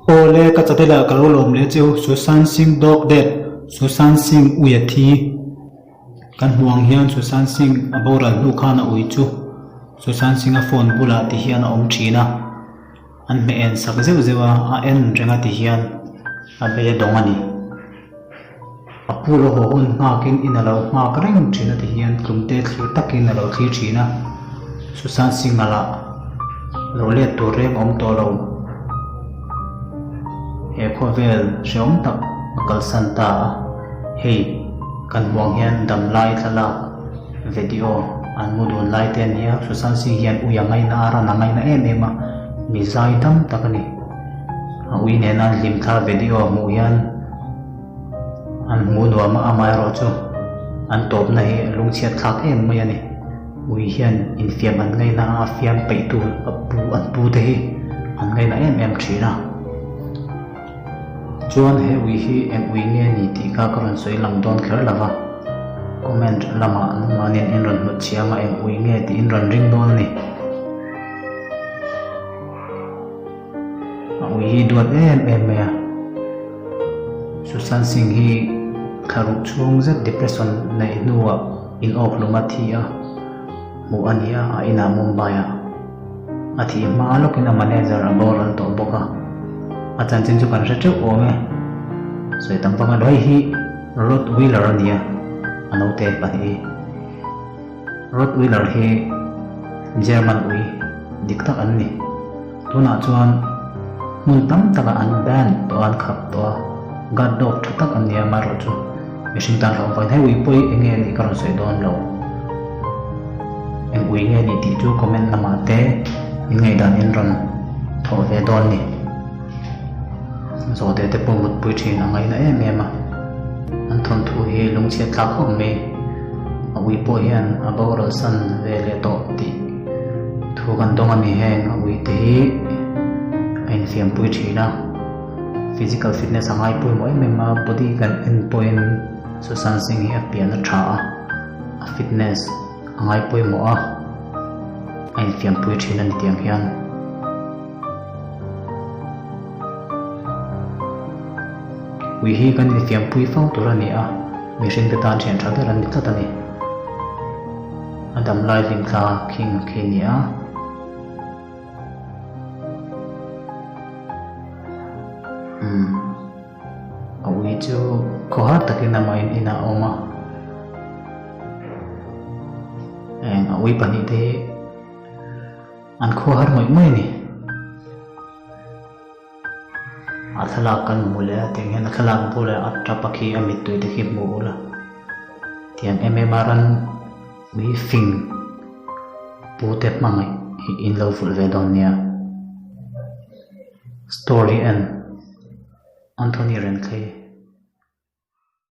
Awle ka chatelah ka lo lawm leh cheu Sushant Singh dog dead Sushant Singh ui a thi Kan hmuh ang hian Sushant Singh a boral hnu khan a ui chu Sushant Singh a phone bulah ti hian a awm thin a, an hmeh en sak zeuh zeuh a, a en reng a ti hian a bei a dawng a ni. A pu lo haw hun nghakin in a lo nghak reng thin a ti hian tlumte thlir takin a lo thlir thin a, Sushant Singh-a lah lo let tur reng a awm tawh lo. He khawvel hrehawm tak a kalsan ta a, hei kan hmuh ang hian damlai thlalak video an mu dun lai te a ni a, Sushant Singh hian ui a ngaina a, ran a ngaina em em a, mi zai dam tak a ni. A ui nena an hlim thla video a hmuh hian. An hmuh nuam a, amaherawh chu an tawpna hi lungchhiat thlak em mai a ni. Ui hian infiam an ngaina a, a fiam peihtu a pu an pu te hi an ngaina em em thin a. Chuan he ui hi eng ui nge ni tih kha ka rawn sawi lang dawn kher lo va, comment lamah nangmahniin in rawn hnut chhiang a eng ui nge tih in rawn ring dawn a ni. A ui hi duat em em mai a, Sushant Singh hi thla ruh chhung zet depression neih hnuah in awk hlum a thi a hmuh a ni a, a inah Mumbai ah a thih hma lawkin a manager a boral tawh bawk a, a chanchin chu kan hre teuh awm e, sawi tam vak a lo, hei hi Rottweiler a ni a, a naute pahnih hi. Rottweiler hi German ui dik tak an ni. Tunah chuan hmun tam takah an ban tawh a, an khap tawh a, guard dog tha tak an ni a, amaherawhchu mihring tan hlauh vawiin hei ui pawi eng nge nih ka rawn sawi dawn lo. Eng ui nge nih tih chu comment lamah te in ngaihdan in rawn thawh ve dawn ni. Zawhte te pawh mutpui thin a ngaihna em em a, an thawnthu hi lungchhiat thlak khawp mai. A ui pawh hian a boral san ve leh tawh tih thu kan dawng a ni heng a ui te hi a infiampui thin a, physical fitness a ngai pawimawh em em a, body kan en pawhin Sushant Singh hi a pian a tha a, a fitness a ngai pawimawh a, a infiampui thin a ni tiang hian. Ui hi kan infiampui fo tur a ni a, mihring te tan thian tha ber an ni tlat a ni. A dam lai hlim thla khing khi a ni a. Umm, a ui chu khawhar takin amahin inah a awm a. Eng a ui pahnih te hi. An khua har ngawih ngawih a ni. A thlalak kan hmu leh a tiang hian a thlalak bulah a tap a khi a mittui te khi hmuh ula tiang em em a ran ui fing pu te hmangaih hi in lo vulh ve dawn nia. Story en Anthony Renthei.